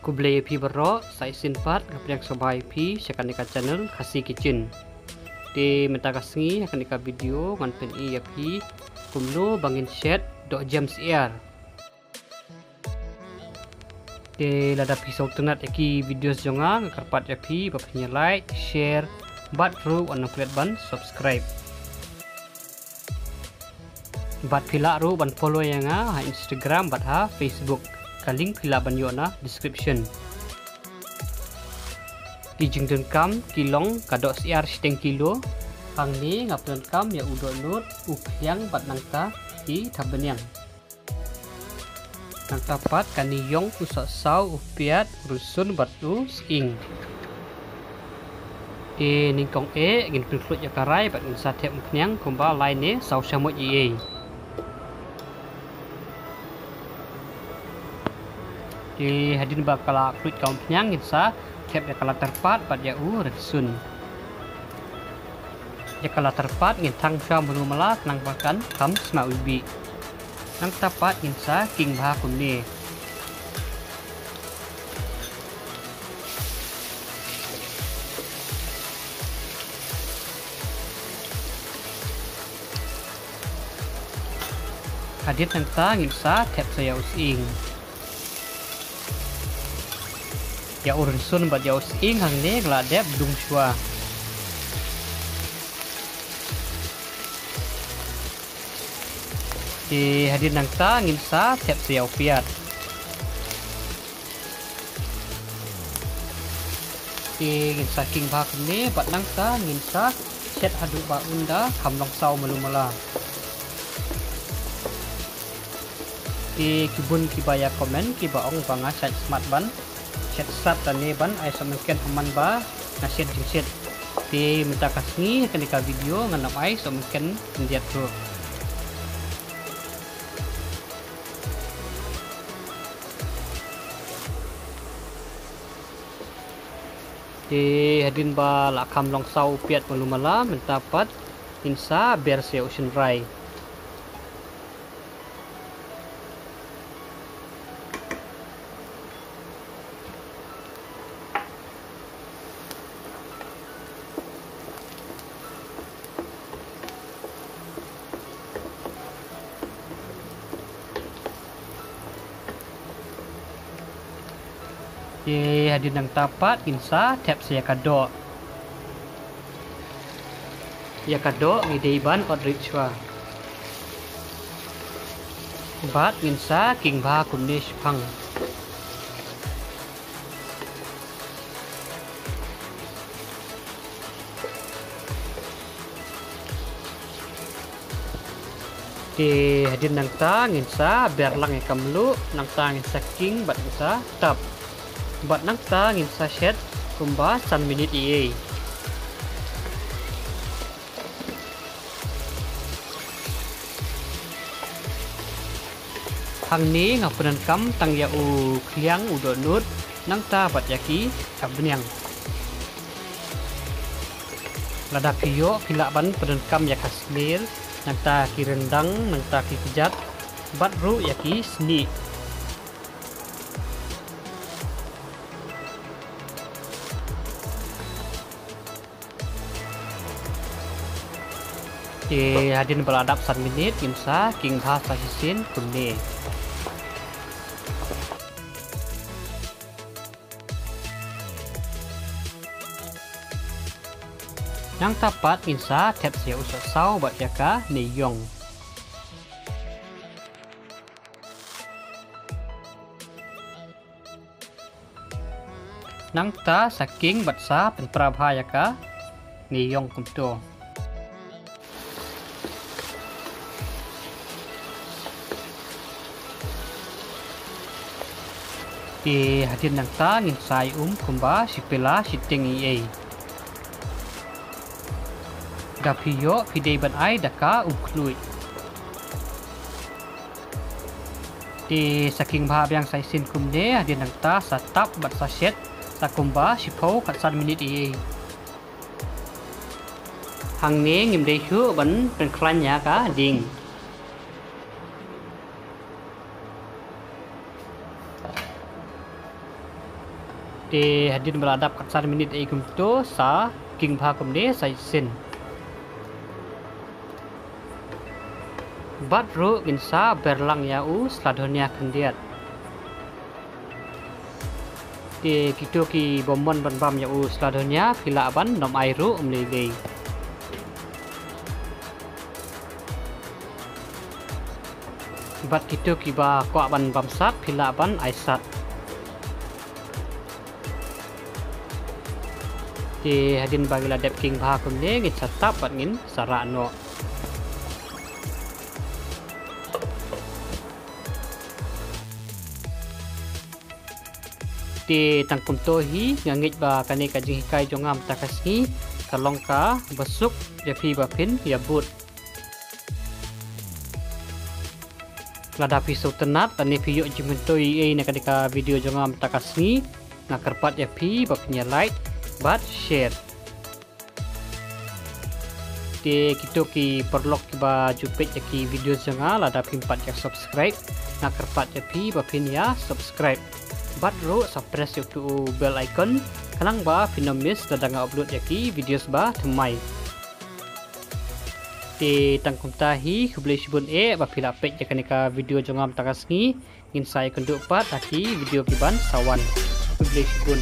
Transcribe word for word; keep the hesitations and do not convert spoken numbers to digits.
Khublei ïa phi baroh, sa shisien pat nga pdiang sngewbha ïa phi sha kane ka channel Khasi Kitchen. Te mynta ka sngi ha kane ka video ngan pyni ïa phi kumno ba ngin shet doh jem syiar. Te lada phi sngewtynnat ïa ki videos jong nga, nga kyrpad ïa phi ba phin ïa like, share bad ruh wat nym klet ban subscribe. Bad phi lah ruh ban follow ïa nga ha Instagram bad ha Facebook. Ka link phi lah ban ïoh na description. Ki jingdonkam ki long ka doh syiar shiteng kilo. Hangne nga pyndonkam ïa u dohnud, u khliang bad nangta ki thapbniang. Nangta pat kane ïong, u sohsaw, u piat, u rynsun bad u sying. Te nyngkong eh ngin pynkhluit ïa ka rai bad ngin sa thep umphniang kumba lai ne saw shamoit ei ei. Te hadien ba ka la khluit ka umphniang ngin sa thep ïa ka la tyrpad bad ïa u rynsun. Ïa ka la tyrpad ngin thang shuwa malu mala khnang ba kan kham sma uibi. Nangta pat ngin sa king bha kumne. Hadien nangta ngin sa thep sa ïa u sying. Ïa u rynsun bad ïa u sying hangne nga la dep dung shuwa. Te hadien nangta ngin sa thep sa ïa u piat. Te ngin sa king bha kumne bad nangta ngin sa shet haduh ba un da kham long saw malu mala. Te ki bun kiba ïa comment kiba ong ba nga shait smat ban shet sat lane ban ai sohmynken ha man ba nga shet jingshet. Te mynta ka sngi ha kane ka video ngan ym ai sohmynken khyndiat ruh. Te hadien ba la kham long saw u piat malu mala, mynta pat ngin sa ber sa ïa u shynrai. Te hadien nangta pat ngin sa thep sa ïa ka doh. Ïa ka doh ngi dei ban ot rit shuwa. Bad ngin sa king bha kumne shiphang. Te hadien nangta ngin sa ber lang ïa ka mluh, nangta ngin sa king bad ngin sa tap. Bad nangta ngin sa shet kumba san minit ei ei. Hangne nga pyndonkam tang ïa u khliang, u dohnud, nangta bad ïa ki thapbniang. Lada phi ïoh phi lah ban pyndonkam ïa ka sner, nangta ki ryndang, nangta ki kjat, bad ruh ïa ki snieh. Te hadien ba la dap san minit ngin sa king bha sa shisien kumne. Nangta pat ngin sa thep sa ïa u sohsaw bad ïa kane ïong. Nangta sa king bad sa pynpra bha ïa kane ïong kumto. Te hadien nangta ngin sa ai um kumba shi pela shiteng ei ei. Da phi ïoh phi dei ban ai da ka um khluit. Te sa king bha biang sa shisien kumne, hadien nangta sa tap bad sa shet sa kumba shiphew khatsan minit ei ei. Hangne ngim dei shuh ban pynkhlaiñ ïa ka dieng. Te hadien ba la dap khatsan minit ei kumto sa king bha kumne sa shisien. Bad ruh ngin sa ber lang ïa u sla dhania khyndiat. Te kito ki bym mon ban bam ïa u sla dhania phi lah ban nym ai ruh um lei lei. Bad kito kiba kwah ban bam sat phi lah ban ai sat. Te hadien ba ngi la dep king bha kumne ngin sa tap bad ngin sa rah noh. Te tang kumto hi nga ngeit ba kane ka jinghikai jong nga mynta ka sngi ka long kaba suk ïa phi ba phin ïa bud. Lada phi sngewtynnat lane phi ïoh jingmyntoi ei na kane ka video jong nga mynta ka sngi, nga kyrpad ïa phi ba phin ïa like bad share. Te kito ki paralok kiba ju peit ïa ki video jong nga, lada phim pat ïa subscribe, nga kyrpad ïa phi ba phin ïa subscribe. Bad ruh sa press ïa uto u bell icon khnang ba phin nym miss lada nga upload ïa ki videos ba thymmai. Te tang kumta hi, khublei shibun eh ba phi la peit ïa kane ka video jong nga mynta ka sngi. Ngin sa ïakynduh pat ha ki video kiban sa wan. Khublei shibun.